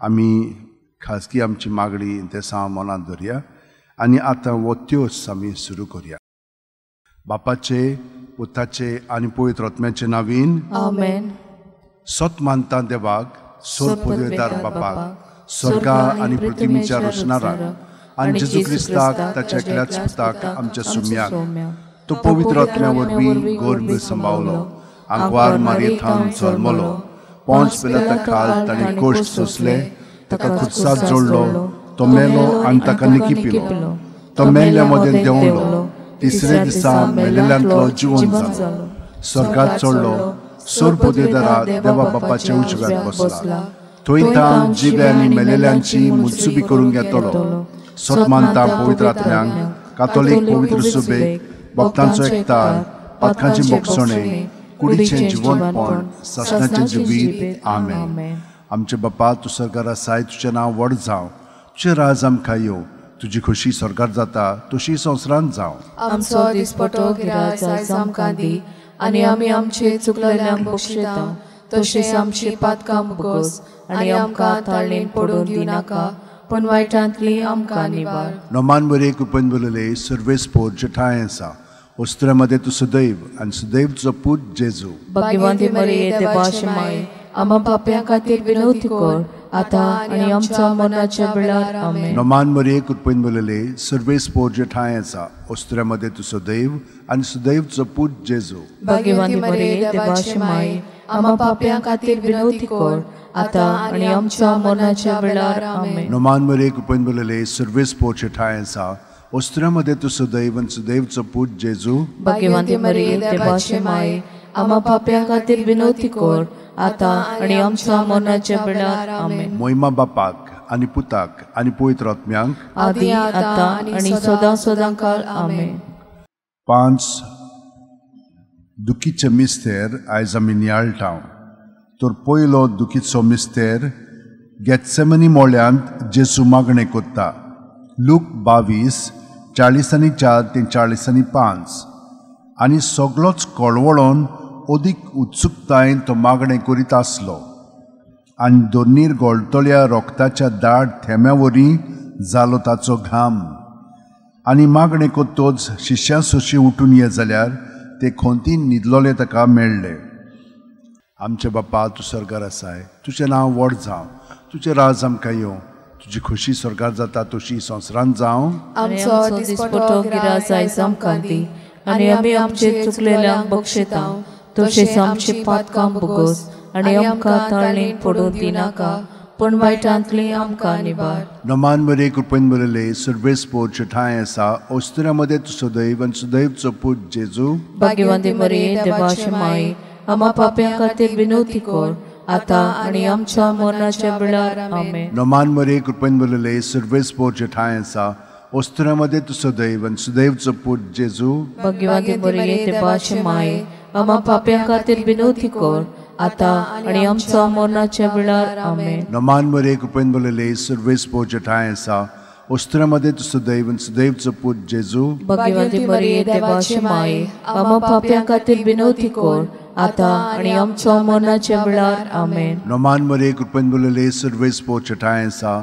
आमी खाजगी आमची मागणी इंतेसांव मनांत धरया आनी आतां हो त्योस आमी सुरू करया. बापाचे, पुताचे आनी पवित्र आत्म्याचे नावीन आमेन. सत मानता देवाक, सोर पदवेदार बापाक, स्वर्गा आनी पृथ्वीच्या रचणाराक आनी जेजू क्रिस्ताक ताच्या एकल्याच पुताक आमच्या सुम्याक, तो पवित्र आत्म्या वरवीं गर्भ सांबावलो, आंकवार मारयेथावन जल्मलो, पोंच पिलाता खाल ताणें कोश्ट सोंसले, ताका खुर्साक जोडलो, तो मेलो आनी ताका निकिपिलो, तो मेल्ल्या मदें देंवलो, तिसरे दिसा मेलेल्यांतलो जिवन जालो, स्वर्गात चडलो, सोर पदवेदारा देवा बापाच्या उजव्याक बसला, थंय ताण जिवे आनी मेलेल्यांची मुत्सुबी करूंक येतलो. सत मानता पवित्र आत्म्यांक, कातोलीक पवित्र सुबेक, भक्तांचो एकतार, पातकांची बोगसणे, कुडीचें जिवनपण, सासणाचें जिवीत. आमेन. आमचे बापा, तूं सरकार आसाय, तुजें नांव व्हड जावं, तुजें राज आमकां येवं, तुजी खोशी सरकार जाता तशी संवसारांत जावं. आमचो दिसपटो गिराज आयज आमकां दी आनी आमी आमचे चुकलेल्यांक बक्षिता तशें आमची पातकां भोगोस आनी आमकां ताळणेन पडून दिवनाका, पूण वायटांतली आमकां निवार. नोमान बरे कृपेन बोलले सर्वेस्पोर जेठाय आसा, वस्त्रा मध्ये तूं सदैव आनी सदैव तुजो पूत जेजू. भाग्यवंती मरिये, देवाची माय, आम्हा पाप्यां खातीर विनवती कर आतां आनी आमच्या मरणाच्या वेळार. आमेन. नोमान मरिये कृपेन बोलले सर्वेस्पोर जेठाय आसा, वस्त्रा मध्ये तूं सदैव आनी सदैव तुजो पूत जेजू. भाग्यवंती मरिये, देवाची माय, आम्हा पाप्यां खातीर विनवती कर आतां आनी आमच्या मरणाच्या वेळार. आमेन. नोमान मरिये कृपेन बोलले सर्वेस्पोर जेठाय आसा, वस्त्रा मध्ये तूं सदैव आनी सदैव तुजो पूत जेजू. भाग्यवंती मरिये, देवाची माय, आम्हा पाप्यां खातीर विनवती कर आतां आनी आमच्या मरणाच्या वेळार. आमेन. मोहिमा बापाक आनी पुताक आनी पवित्र आत्म्यांक, आदी आतां आनी सदां सदां काळ. आमेन. 5 दुखीचे मिस्तेर आयज आमी नियाळटा. तर पयलो दुखीचो मिस्तेर गेत्सेमनी मोळ्यांत जेजू मागणें कोत्ता. लूक 22:44 ते 45. आनी सगळोच कळवळोन अदीक उत्सुकतायेन तो मागणें करीत आसलो आनी दोनीर गोळटल्या रोगताच्या दाट थेंब्या वरी जालो ताचो घाम. आनी मागणें कोत्तोच शिश्यां सोशी उठून ये जाल्यार ते खोंतीन न्हिदलोले ताका मेळ्ळे. आमचे बापा, तूं स्वर्गार आसाय, तुजें नांव व्हड जावं, तुजें राज आमकां येवं, तुजी खोशी स्वर्गार जाता तशी संवसारांत जावं. आमचो दिसपटो गिराज आयज आमकां दी आनी आमी आमचे चुकलेल्यांक बक्षिता तशेंच आमची पातकां भोगोस आनी आमकां ताळणेन पडून दिनाका, पूण वायटांतली आमकां निवार. नोमान मरिये कृपेन भरिल्ले सर्वेस्पोर जेठाय आसा, वस्त्रा मध्ये तूं सदैव आनी सदैव तुजो पूत जेजू. भाग्यवंती मरिये, देवाची माय, आम्हा पाप्यां खातीर विनवती कर आतां आनी आमच्या मरणाच्या वेळार. आमेन. नोमान मरिये कृपेन भरिल्ले सर्वेस्पोर जेठाय आसा, वस्त्रा मध्ये तूं सदैव आनी सदैव तुजो पूत जेजू. भाग्यवंती मरिये, देवाची माय, आम्हा पाप्यां खातीर विनवती कर आतां आनी आमच्या मरणाच्या वेळार. आमेन. नोमान मरिये कृपेन भरिल्ले सर्वेस्पोर जेठाय आसा, वस्त्रा मध्ये तूं सदैव आनी सदैव तुजो पूत जेजू. भाग्यवंती मरिये, देवाची माय, आम्हा पाप्यां खातीर विनवती कर आतां आनी आमच्या मरणाच्या वेळार. आमेन. नोमान मरिये कृपेन भरिल्ले सर्वेस्पोर जेठाय आसा,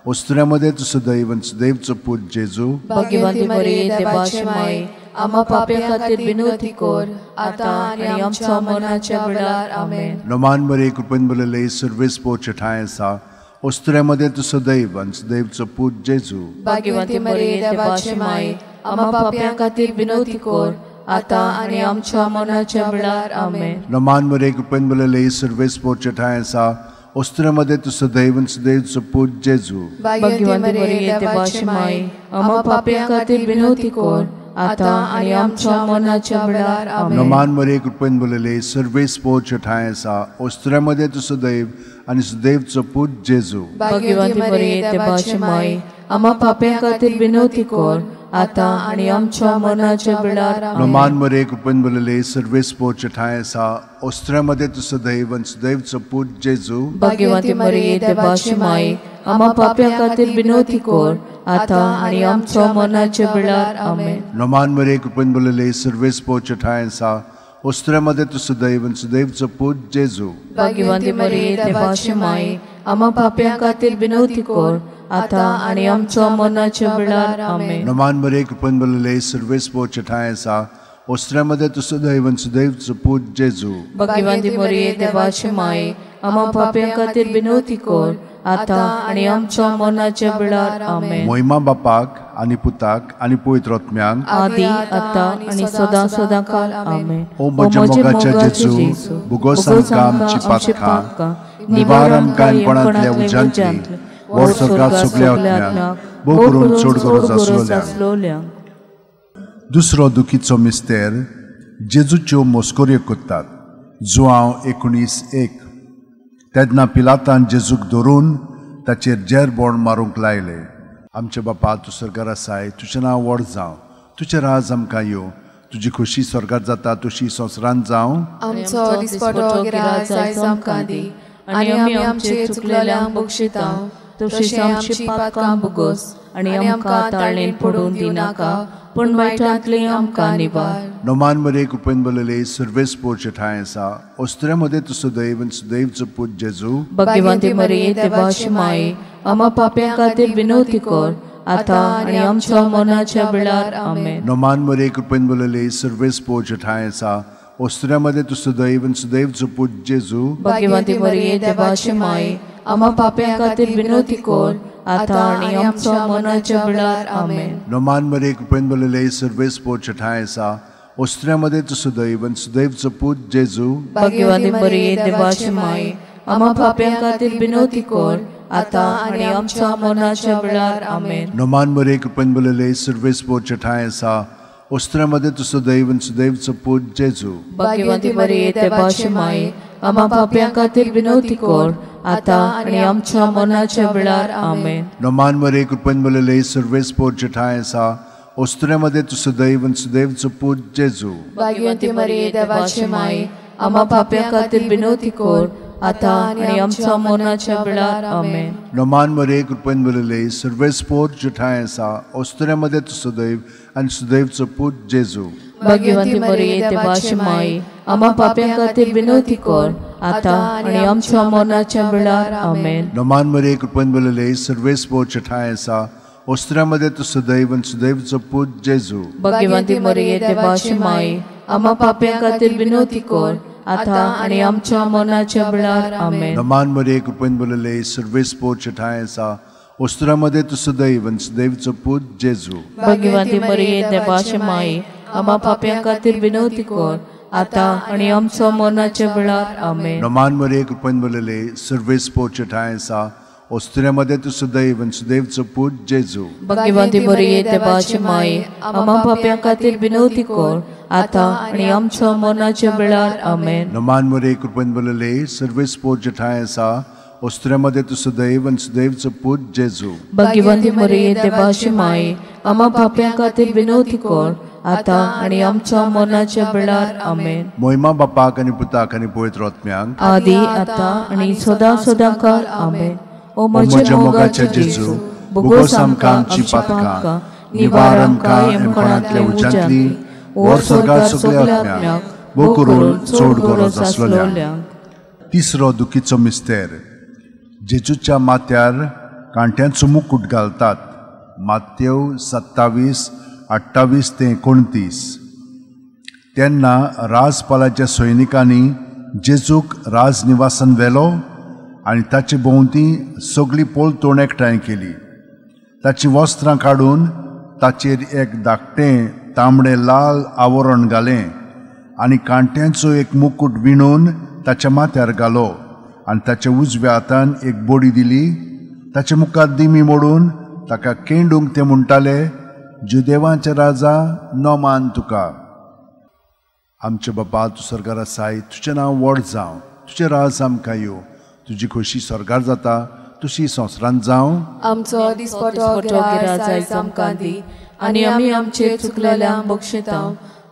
वस्त्रा मध्ये तूं सदैव आनी सदैव तुजो पूत जेजू. भाग्यवंती मरिये, देवाची माय, आम्हा पाप्यां खातीर विनवती कर आतां आनी आमच्या मरणाच्या वेळार. आमेन. नोमान मरिये कृपेन भरिल्ले सर्वेस्पोर जेठाय आसा, वस्त्रा मध्ये तूं सदैव आनी सदैव तुजो पूत जेजू. भाग्यवंती मरिये, देवाची माय, आम्हा पाप्यां खातीर विनवती कर आतां आनी आमच्या मरणाच्या वेळार. आमेन. नोमान मरिये कृपेन भरिल्ले सर्वेस्पोर जेठाय आसा, वस्त्रा मध्ये तूं सदैव आनी सदैव तुजो पूत जेजू. भाग्यवंती मरिये, देवाची माय, आम्हा पाप्यां खातीर विनवती कर आतां आनी आमच्या मरणाच्या वेळार. आमेन. नोमान मरिये कृपेन भरिल्ले सर्वेस्पोर जेठाय आसा, वस्त्रा मध्ये तूं सदैव आनी सदैव तुजो पूत जेजू. भाग्यवंती मरिये, देवाची माय, आम्हा पाप्यां खातीर विनवती कर आतां आनी आमच्या मरणाच्या वेळार. नोमान मरिये कृपेन भरिल्ले सर्वेस्पोर जेठाय आसा, वस्त्रा मध्ये तूं सदैव आनी सदैव तुजो पूत जेजू. भाग्यवंती मरिये, देवाची माय, आम्हा पाप्यां खातीर विनवती कर आतां आनी आमच्या मरणाच्या वेळार. आमेन. नोमान मरिये कृपेन भरिल्ले सर्वेस्पोर जेठाय आसा, ओस्त्र्यामध्ये तूं सुदैव आनी सुदैवचो पूत जेजू. भाग्यवंती मरिये देवाची माई, आम्हा पाप्यां खातीर विनवती कर आतां आनी आमच्या मरणाच्या वेळार. आमेन. नमान मरिये, कृपेन भरलेले, सर्वेस्पोर ठांय आसा, ओस्त्र्यामध्ये तूं सुदैव आनी सुदैवचो पूत जेजू. भाग्यवंती मरिये देवाची माई, आम्हा पाप्यां खातीर विनवती कर आतां आनी आमच्या मरणाच्या वेळार. आमेन. मोहिमा बापाक आनी पुताक आनी पवित्र आत्म्याक, आदी आतां आनी सदां सदां काल. आमेन. ओ म्हज्या मोगाच्या जेजू, भुगोस आमकां आमची पातकां, निवार आमकां कोणांतल्या उज्यांतली, व्हर स्वर्गांत सगल्या आत्म्यांक, भोव करून चड गरज आसलोल्यांक. दुसरो दुखीचो मिस्तेर, जेजूच्यो मस्कऱ्यो करतात. जुआंव 19:1. तेन्ना पिलातान जेजूक धरून ताचेर जेरबोण मारूंक लायले. आमचे बापा, तूं स्वर्गार आसाय, तुजें नांव व्हड जावं, तुजें राज आमकां येवं, तुजी खोशी स्वर्गार जाता तशी संवसारांत जावं. आमचो दिसपटो गिराज आयज आमकां दी आनी आमी आमचे चुकलेल्यांक बक्षिता तशीच आमची पातकां भोगोस आनी आमकां ताळणेन पडून दिनाका, पूण वायटांतली आमकां निवार. नमान मरिये, कृपेन भरलेले, सर्वेस्पोर ठांय आसा, ओस्त्र्यामध्ये तूं सुदैव आनी सुदैवचो पूत जेजू. भाग्यवंती मरिये देवाची माई, आम्हा पाप्यां खातीर विनवती कर आतां आनी आमच्या मरणाच्या वेळार. आमेन. नमान मरिये, कृपेन भरलेले, सर्वेस्पोर ठांय आसा, ओस्त्र्यामध्ये तूं सुदैव आनी सुदैवचो पूत जेजू. भाग्यवंती मरिये देवाची माई, आम्हा पाप्यां खातीर विनवती कर आतां आनी आमच्या मरणाच्या वेळार. आमेन. नमान मरिये, कृपेन भरलेले, सर्वेस्पोर ठांय आसा, ओस्त्र्यामध्ये तूं सुदैव आनी सुदैवचो पूत जेजू. भाग्यवंती मरिये देवाची माई, आम्हा पाप्यां खातीर विनवती कर आतां आनी आमच्या मरणाच्या वेळार. आमेन. नमान मरिये, कृपेन भरलेले, सर्वेस्पोर ठांय आसा, ओस्त्र्यामध्ये तूं सुदैव आनी सुदैवचो पूत जेजू. भाग्यवंती मरिये देवाची माई, आम्हा पाप्यां खातीर विनवती कर आतां आनी आमच्या मरणाच्या वेळार. आमेन. नमान मरिये, कृपेन भरलेले, सर्वेस्पोर ठांय आसा, ओस्त्र्यामध्ये तूं सुदैव आनी सुदैवचो पूत जेजू. भाग्यवंती मरिये देवाची माई, आम्हा पाप्यां खातीर विनवती कर आतां आनी आमच्या मरणाच्या वेळार. आमेन. नमान मरिये, कृपेन भरलेले, सर्वेस्पोर ठांय आसा, ओस्त्र्यामध्ये तूं सुदैव आनी सुदैवचो पूत जेजू. भाग्यवंती मरिये देवाची माई, आम्हा पाप्यां खातीर विनवती कर आतां आनी आमच्या मरणाच्या वेळार. आमेन. नमान मरिये, कृपेन भरलेले, सर्वेस्पोर ठांय आसा, ओस्त्र्यामध्ये तूं सुदैव आनी सुदैवचो पूत जेजू. भाग्यवंती मरिये देवाची माई, आम्हा पाप्यां खातीर विनवती कर आतां आनी आमच्या मरणाच्या वेळार. आमेन. नमान मरिये, कृपेन भरलेले, सर्वेस्पोर ठांय आसा, ओस्त्र्यामध्ये तूं सुदैव आनी सुदैवचो पूत जेजू. भाग्यवंती मरिये देवाची माई, आम्हा पाप्यां खातीर विनवती कर आतां आनी आमच्या मरणाच्या वेळार. आमेन. नमान मरिये, कृपेन भरलेले, सर्वेस्पोर ठांय आसा, ओस्त्र्यामध्ये तूं सुदैव आनी सुदैवचो पूत जेजू. भाग्यवंती मरिये देवाची माई, आम्हा पाप्यां खातीर विनवती कर आतां आनी आमच्या मरणाच्या वेळार. आमेन. नमान मरिये, कृपेन भरलेले, सर्वेस्पोर ठांय आसा, ओस्त्र्यामध्ये तूं सुदैव आनी सुदैवचो पूत जेजू. भाग्यवंती मरिये देवाची माई, आम्हा पाप्यां खातीर विनवती कर आतां आनी आमच्या मरणाच्या वेळार. आमेन. मोहिमा बापाक आनी पुताक आनी पवित्र आत्म्याक, आदी आतां आनी सदां सदां काल. आमेन. ओ म्हज्या मोगाच्या जेजू, भोगोस आमकां आमची पातकां, निवार आमकां यमकोणांतल्या उज्यांतली, व्हर स्वर्गांत सगल्या आत्म्यांक, भोव करून चड गरज आसलोल्यांक. तिसरो दुखीचो मिस्तेर, जेजूच्या माथ्यार कांट्यांचो मुकूट घालतात. मातेव 27:28 ते 29. तेन्ना राजपालाच्या सैनिकांनी जेजूक राजनिवासान व्हेलो आनी ताचे भोंवती सगळी पलतोण एकठांय केली. ताचीं वस्त्रां काडून ताचेर एक धाकटें तांबडें लाल आवरण घालें आनी कांट्यांचो एक मुकूट विणून ताच्या माथ्यार घालो आनी ताच्या उजव्या हातान एक बोडी दिली. ताच्या मुखार दिमी मोडून ताका केंडूंक ते म्हणटाले, जुदेवांचे राजा, नमान तुका. आमचे बापा, तूं स्वर्गार आसाय, तुजें नांव व्हड जावं, तुजें राज आमकां येवं, तुजी खोशी स्वर्गार जाता तशी संवसारांत जावं. आमचो दिसपटो गिराज आयज आमकां दी आनी आमी आमचे चुकलेल्यांक बक्षिता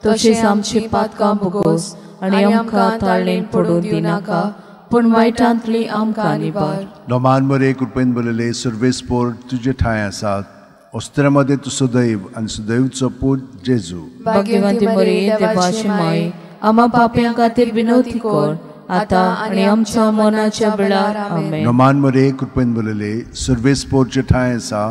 तशेंच आमची पातकां भोगोस आनी आमकां ताळणेन पडून दिनाका, पूण वायटांतली आमकां निवार. नमान मरे कृपेन भरलेले, सर्वेस्पोर तुजे ठांय आसात, ओस्त्र्यामध्ये तूं सदैव आनी सदैवचो पूत जेजू. भाग्यवंती मरिये देवाची माई, आमा पापयां खातीर विनवती कर आतां आनी आमच्या मनाच्या वेळार. आमेन. नमान मरे कृपेन भरलेले सर्वेस्पोरचे ठांय आसा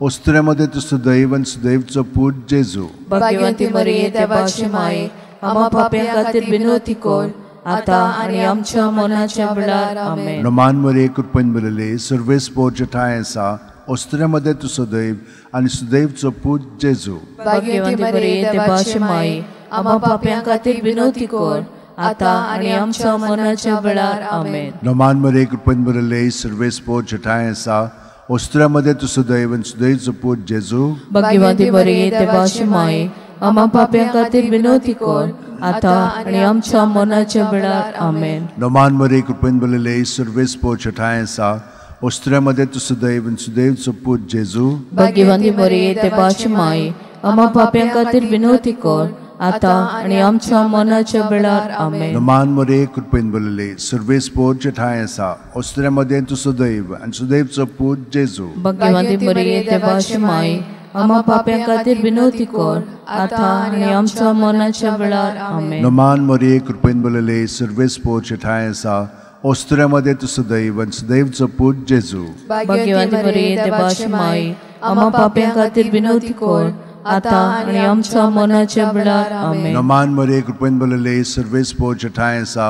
ओस्तुऱ्यामध्ये तूं सुदैव आनी सुदैवचो पूत जेजू. भाग्यवंती मरिये देवाची माये आमा पापयां खातीर विनवती कर आतां आनी आमच्या मनाच्या वेळार. आमेन. नमान मरे कृपेन भरलेले सर्वेस्पोरचे ठांय आसा ओस्तुऱ्यामध्ये तूं सुदैव आनी सुदैवचो पूत जेजू. भाग्यवंती मरिये देवाची माये आमा पापयां खातीर विनवती कर आतां आनी आमच्या मनाच्या वेळार. आमेन. नमान मरे कृपेन भरलेले सर्वेस्पोरचे ठांय आसा ओस्तुऱ्यामध्ये तूं सुदैव आनी सुदैवचो पूत जेजू. भाग्यवंती मरिये देवाची माये आमा पापयां खातीर विनवती कर आतां आनी आमच्या मनाच्या वेळार. आमेन. नमान मरे कृपेन भरलेले सर्वेस्पोरचे ठांय आसा ओस्तुऱ्यामध्ये तूं सुदैव आनी सुदैवचो पूत जेजू. भाग्यवंती मरिये देवाची माये आमा पापयां खातीर विनवती कर आतां आनी आमच्या मनाच्या वेळार. आमेन. नमान मरे कृपेन भरलेले सर्वेस्पोरचे ठांय आसा ओस्तुऱ्यामध्ये तूं सुदैव आनी सुदैवचो पूत जेजू. भाग्यवंती मरिये देवाची माये आमा पापयां खातीर विनवती कर आतां आनी आमच्या मनाच्या वेळार. आमेन. नमान मरे कृपेन भरलेले सर्वेस्पोरचे ठांय आसा ओस्तुऱ्यामध्ये तूं सुदैव आनी सुदैवचो पूत जेजू. भाग्यवंती मरिये देवाची माये आमा पापयां खातीर विनवती कर आतां आनी आमच्या मनाच्या वेळार. आमेन. नमान मरे कृपेन भरलेले सर्वेस्पोरचे ठांय आसा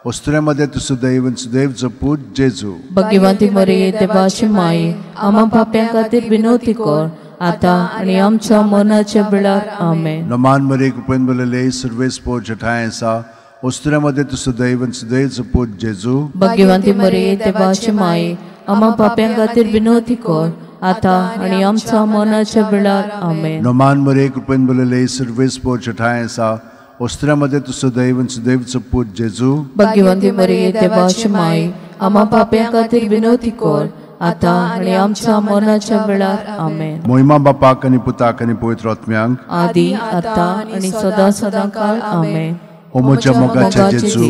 ओस्तुऱ्यामध्ये तूं सुदैव आनी सुदैवचो पूत जेजू. भाग्यवंती मरिये देवाची माये आमा पापयां खातीर विनवती कर आतां आनी आमच्या मनाच्या वेळार. आमेन. नमान मरे कृपेन भरलेले सर्वेस्पोरचे ठांय आसा ओस्तुऱ्यामध्ये तूं सुदैव आनी सुदैवचो पूत जेजू. भाग्यवंती मरिये देवाची माये आमा पापयां खातीर विनवती कर आतां आनी आमच्या मनाच्या वेळार. आमेन. नमान मरे कृपेन भरलेले सर्वेस्पोरचे ठांय आसा ओस्तुऱ्यामध्ये तूं सुदैव आनी सुदैवचो पूत जेजू. भाग्यवंती मरिये देवाची माये आमा पापयां खातीर विनवती कर आतां आनी आमच्या मनाच्या वेळार. आमेन. मोहिमा बापाक आनी पुताक आनी पवित्र आत्म्यांक आदी आतां आनी सदां सदां काळ. आमेन. ओ म्हज्या मोगाच्या जेजू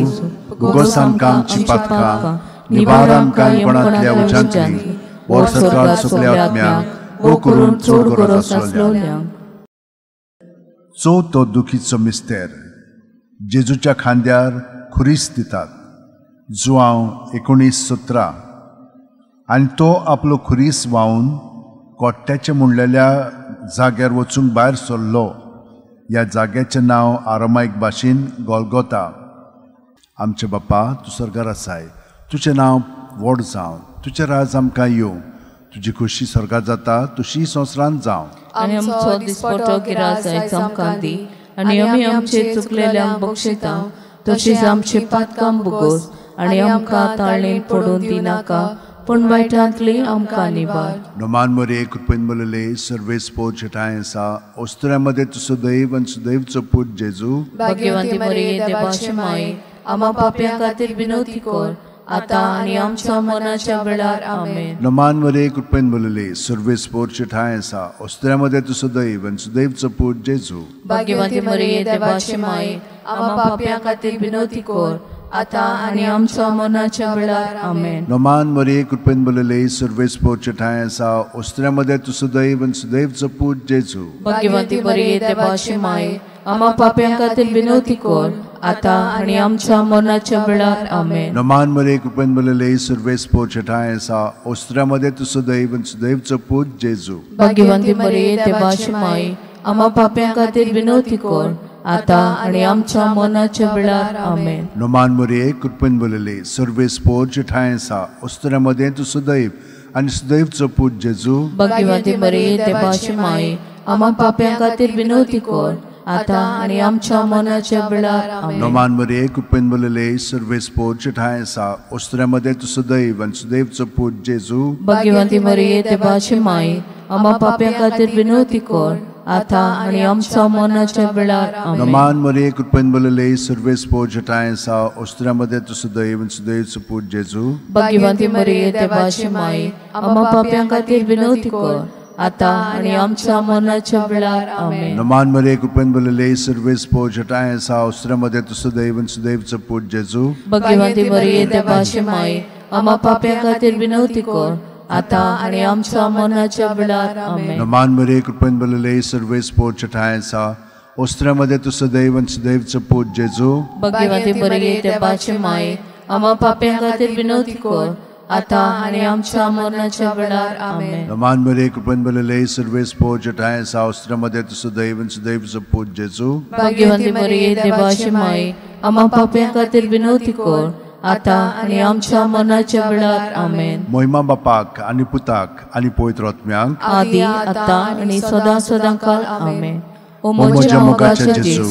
भुगोस आमकां आमची पातकां निवार आमकां कोणांतल्या उज्यांतली वर सरकार सगल्या आत्म्यांक वो करून चड गरज आसलोल्यांक. चवथो दुखीचो मिस्तेर जेजूच्या खांद्यार खुरीस दितात. जुआंव 19:17. आनी तो आपलो खुरीस व्हांवन कोट्ट्याचे म्हणलेल्या जाग्यार वचूंक भायर सरलो. ह्या जाग्याचें नांव आरामायक भाशेन गोलगोता. आमचे बापा तूं स्वर्गार आसाय, तुजें नांव व्हड जावं, तुजें राज आमकां येवं, तुजी खोशी स्वर्गार जाता तशी संवसारांत जावं. आनी आमचो दिसपटो गिरास आयज आमकां दी आनी आमी आमचे चुकलेल्यांक बक्षिता तशीच आमची पातकां भोगोस आनी आमकां ताळणेन पडून दिनाका पूण वायटांतली आमकां निवार. नमान मरे कृपेन भरलेले सर्वेस्पोरचे ठांय आसा ओस्तुऱ्यामध्ये तूं सुदैव आनी सुदैवचो पूत जेजू. भाग्यवंती मरिये देवाची माये आमा पापयां खातीर विनवती कर आतां आनी आमच्या मनाच्या वेळार. आमेन. नमान मरे कृपेन भरलेले सर्वेस्पोरचे ठांय आसा ओस्तुऱ्यामध्ये तूं सुदैव आनी सुदैवचो पूत जेजू. भाग्यवंती मरिये देवाची माये आमा पापयां खातीर विनवती कर आतां आनी आमच्या मनाच्या वेळार. आमेन. नमान मरे कृपेन भरलेले सर्वेस्पोरचे ठांय आसा ओस्तुऱ्यामध्ये तूं सुदैव आनी सुदैवचो पूत जेजू. भाग्यवंती मरिये देवाची माये आमा पापयां खातीर विनवती कर आतां आनी आमच्या मनाच्या वेळार. आमेन. नमान मरे कृपेन भरलेले सर्वेस्पोरचे ठांय आसा ओस्तुऱ्यामध्ये तूं सुदैव आनी सुदैवचो पूत जेजू. भाग्यवंती मरिये देवाची माये आमा पापयां खातीर विनवती कर आतां आनी आमच्या मनाच्या वेळार. आमेन. नमान मरे कृपेन भरलेले सर्वेस्पोरचे ठांय आसा ओस्तुऱ्यामध्ये तूं सुदैव आनी सुदैवचो पूत जेजू. भाग्यवंती मरिये देवाची माये आमा पापयां खातीर विनवती कर आतां आनी आमच्या मनाच्या वेळार. आमेन. नमान मरे कृपेन भरलेले सर्वेस्पोरचे ठांय आसा ओस्तुऱ्यामध्ये तूं सुदैव आनी सुदैवचो पूत जेजू. भाग्यवंती मरिये देवाची माये आमा पापयां खातीर विनवती कर आतां आनी आमच्या मनाच्या वेळार. आमेन. नमान मरे कृपेन भरलेले सर्वेस्पोरचे ठांय आसा ओस्तुऱ्यामध्ये तूं सुदैव आनी सुदैवचो पूत जेजू. भाग्यवंती मरिये देवाची माये आमा पापयां खातीर विनवती कर आतां आनी आमच्या मनाच्या वेळार. आमेन. नमान मरे कृपेन भरलेले सर्वेस्पोरचे ठांय आसा ओस्तुऱ्यामध्ये तूं सुदैव आनी सुदैवचो पूत जेजू. भाग्यवंती मरिये देवाची माये आमा पापयां खातीर विनवती कर आतां आनी आमच्या मनाच्या वेळार. आमेन. नमान मरे कृपेन भरलेले सर्वेस्पोरचे ठांय आसा ओस्त्र्यामध्ये तूं सदैव आनी सदैवचो पूत जेजू. भाग्यवती मरिये देवाचे माये, आम्हा पाप्यां खातीर विनवती कर, आता आनी आमच्या मरणाच्या वेळार. आमेन. नमान मरिये, कृपेन भरलेले, सर्वेस पोर ठांय आसा. ओस्त्र्यामध्ये तूं सदैव आनी सदैवचो पूत जेजू. भाग्यवती मरिये देवाचे माये, आम्हा पाप्यां खातीर विनवती कर, आता आनी आमच्या मरणाच्या वेळार. आमेन. मोहिमा बापाक आनी पुताक आनी पवित्र आत्म्याक, आदी आता आनी सदां सदां काल. आमेन. ओ म्हज्या मोगाच्या जेजू,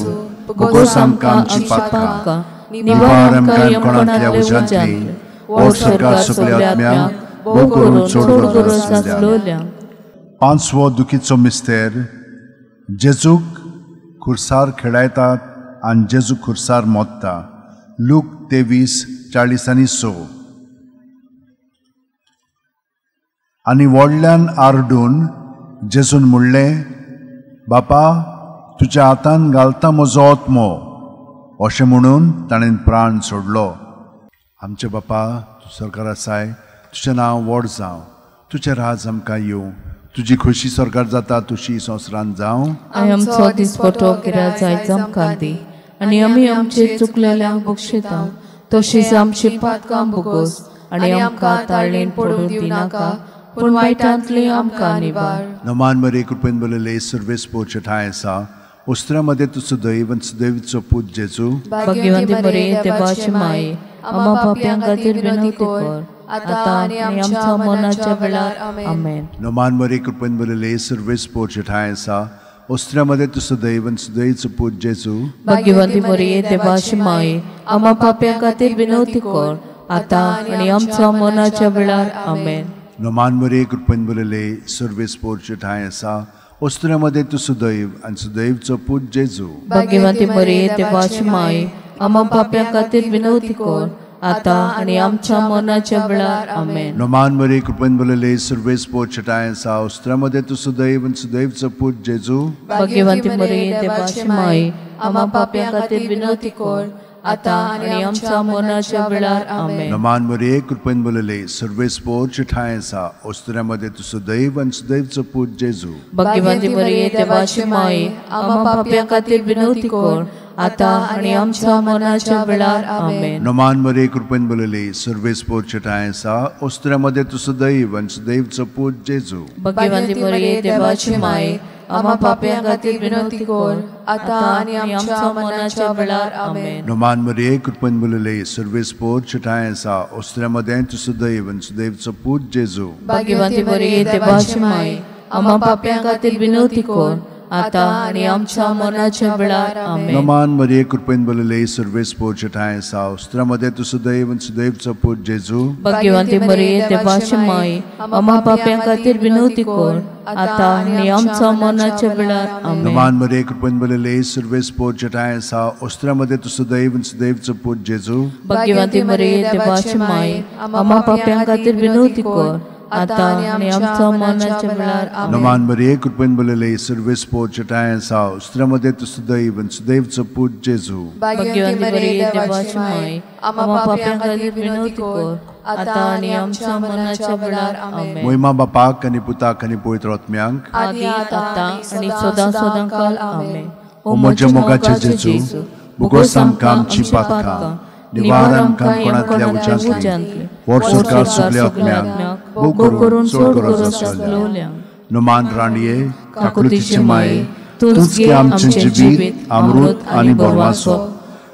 भोगोस आमकां आमची पातकां, निवार आमकां यमकोणांतल्या उज्यांतली, व्हड स्वर्गार सगल्या आत्म्यांक, भोव करून चड गरज आसलेल्यांक. पांचवो दुखीचो मिस्तेर, जेजूक खुर्सार खेळायतात आनी जेजू खुर्सार मोत्ता. लूक 23:46. आनी व्हडल्यान आरडून जेजून म्हणलें, बापा, तुज्या हातान घालता म्हजो आत्मो. अशें म्हणून ताणें प्राण सोडलो. आमचे बापा, तूं सरकार आसाय, तुजें नांव व्हड जावं, तुजें राज आमकां येवं, तुजी खोशी सरकार जाता तुशी संवसारांत जावं. आमचो दिसपटो गिराज आयज आमकां दी, आनी आमी आमचे चुकलेल्यांक बक्षिता, तशीच आमची पातकां भोगोस, आनी आमकां ताळणेन पडूंक दिनाका, पूण वायटांतली आमकां निवार. नमान मरिये, कृपेन भरलेले, सर्वेस पोर ठांय आसा. ओस्त्र्यामध्ये तूं सदैव आनी सदैवचो पूत जेजू. भाग्यवंती मरिये देवाची माये, आम्हा पाप्यां खातीर विनवती कर, आता आनी आमच्या मरणाच्या वेळार. आमेन. नमान मरिये, कृपेन भरलेले, सर्वेस पोर ठांय आसा. ओस्त्र्यामध्ये तूं सदैव आनी सदैवचो पूत जेजू. भाग्यवंती मरिये देवाची माये, आम्हा पाप्यां खातीर विनवती कर, आता आनी आमच्या मरणाच्या वेळार. आमेन. नमान मरिये, कृपेन भरलेले, सर्वेस पोर ठांय आसा. ओस्त्र्यामध्ये तूं सदैव आनी सदैवचो पूत जेजू. भाग्यवंती मरिये देवाची माये, आम्हा पाप्यां खातीर विनवती कर, आता आनी आमच्या मरणाच्या वेळार. आमेन. नमान मरिये, कृपेन भरलेले, सर्वेस पोर ठांय आसा. ओस्त्र्यामध्ये तूं सदैव आनी सदैवचो पूत जेजू. भाग्यवंती मरिये देवाची माये, आम्हा पाप्यां खातीर विनवती कर, आता आनी आमच्या मरणाच्या वेळार. आमेन. नमान मरिये, कृपेन भरलेले, सर्वेस पोर ठांय आसा. ओस्त्र्यामध्ये तूं सदैव आनी सदैवचो पूत जेजू. भाग्यवंती मरिये देवाची माये, आम्हा पाप्यां खातीर विनवती कर, आता आनी आमच्या मरणाच्या वेळार. आमेन. नमान मरिये, कृपेन भरलेले, सर्वेस पोर ठांय आसा. ओस्त्र्यामध्ये तूं सदैव आनी सदैवचो पूत जेजू. भाग्यवंती मरिये देवाची माये, आम्हा पाप्यां खातीर विनवती कर, आता आनी आमच्या मरणाच्या वेळार. आमेन. नमान मरिये, कृपेन भरलेले, सर्वेस पोर ठांय आसा. ओस्त्र्यामध्ये तूं सदैव आनी सदैवचो पूत जेजू. भाग्यवंती मरिये देवाची माये, आम्हा पाप्यां खातीर विनवती कर, आता आनी आमच्या मरणाच्या वेळार. आमेन. नमान मरिये, कृपेन भरलेले, सर्वेस पोर ठांय आसा. ओस्त्र्यामध्ये तूं सदैव आनी सदैवचो पूत जेजू. भाग्यवंती मरिये देवाची माये, आम्हा पाप्यां खातीर विनवती कर, आता आनी आमच्या मरणाच्या वेळार. आमेन. नमान मरिये, कृपेन भरलेले, सर्वेस पोर ठांय आसा. ओस्त्र्यामध्ये तूं सदैव आनी सदैवचो पूत जेजू. भाग्यवंती मरिये देवाची माये, आम्हा पाप्यां खातीर विनवती कर, आता आनी आमच्या मरणाच्या वेळार. आमेन. नमान मरिये, कृपेन भरलेले, सर्वेस पोर ठांय आसा. ओस्त्र्यामध्ये तूं सदैव आनी सदैवचो पूत जेजू. भाग्यवंती मरिये देवाची माये, आम्हा पाप्यां खातीर विनवती कर, आता आनी आमच्या मरणाच्या वेळार. आमेन. मोहिमा बापाक आनी पुताक आनी पवित्र आत्म्यांक, आदी आता आनी सदां सदां काल. आमेन. ओ म्हज्या मोगाचे जेजू, भोगोस आमकां आमची पातकां, निवार आमकां कोणांतल्या उज्यांतली, व्हड स्वर्गार सगल्या आत्म्यांक, भोव करून चड गरज आसलेल्यांक. नमान राणये, काकुळतीचे माये, तूंच गे आमचें जिवीत, अमृत आनी भरवासो.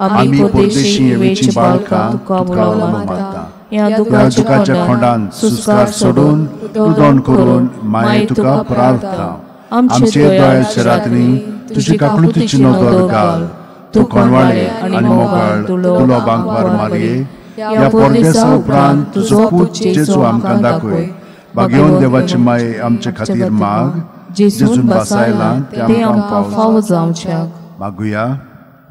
आमी परदेशी येवेची बाळकां तुका उलो मारता. ह्या दुखाच्या खोंडान सुस्कार सोडून रुदण करून माये तुका प्रार्थना. आमचे दयाच्या रातनी तुजी काकुळतीची नदर घाल. तूं कोणवाळे आनी मोगाळ तुलो बांकवार मारये. ह्या परदेसा उपरांत तुजो पूत जेजू आमकां दाखय. भाग्यवंत देवाची माये आमचे खातीर माग, जेजून भासायला तें आमकां फावो जावच्याक. मागुया.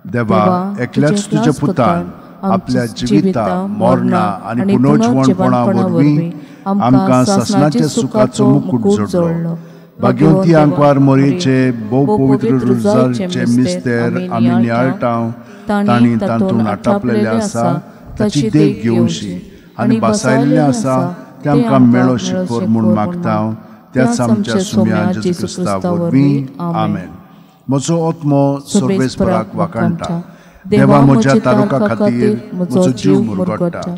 देवा, एकल्याच तुज्या पुतान आपल्या जिविता, मरणा आनी पुनर्जिवणपणा वरवीं आमकां सासणाच्या सुखाचो मुकूट जोडलो. भाग्यवंती आंकवार मोरयेचे भोव पवित्र रुजारचे मिस्तेर आमी नियाळटा, तांणी तातूंत आटापलेलें आसा ताची देख घेवची आनी बसायल्लें आसा तें आमकां मेळो शिकोर म्हूण मागता. त्याच आमच्या सुम्या जेजू क्रिस्ता वरवीं. आमेन. म्हजो आत्मो सर्वेस्पराक वाखाणटा. देवा म्हज्या तारुका खातीर म्हजो जीव मुरगट्टा.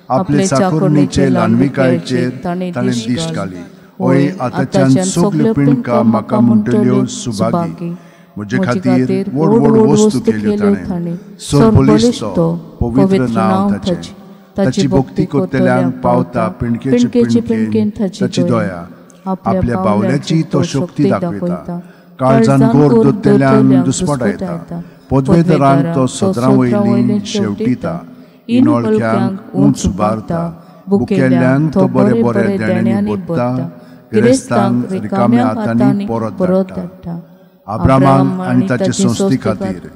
आपले चाकोरणीचे ल्हानविकायेचेर ताणें दिश्ट घाली. हय, आतांच्यान सगल्यो पिंडका म्हाका म्हणटल्यो सुभागी. म्हजे खातीर व्हड व्हड वस्तू केल्यो ताणें. सरबळिश्ट तो, पवित्र नांव ताचें. ताची भक्ती करतल्यांक पावता पिंडकेचे पिंडकेन ताची दया. आपल्या बावल्याची तो शक्ती दाखयता. काळजान गोर दोतल्यांक दुस्पटायता. पदवेदारांक तो सदरां वयली शेवटिता. इनोळक्यांक उंच उबारता. बुकेल्ल्यांक तो बरे बरे देण्यांनी बोत्ता. गिरेस्तांक रिकाम्या हातांनी परत धाडटा. अब्रामाक आनी ताचे संस्थे खातीर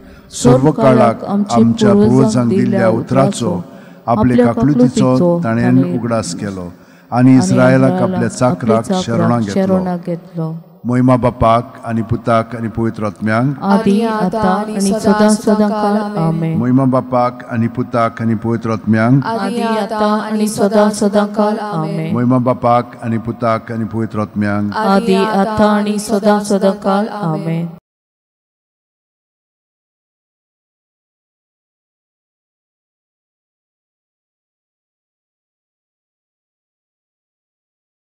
सर्व काळाक आमच्या पुर्वजांक दिल्ल्या उतराचो आपले काकलुतीचो ताणें उगडास केलो आनी इस्रायलाक आपल्या चाकराक शरणां घेतलो. महिमा बापाक आनी पुताक आनी पवित्र आत्म्यांक, आदी आतां आनी सदां सदां काल. आमेन. महिमा बापाक आनी पुताक आनी पवित्र आत्म्यांक, आदी आतां आनी सदां सदां काल. आमेन. महिमा बापाक आनी पुताक आनी पवित्र आत्म्यांक, आदी आतां आनी सदां सदां काल. आमेन.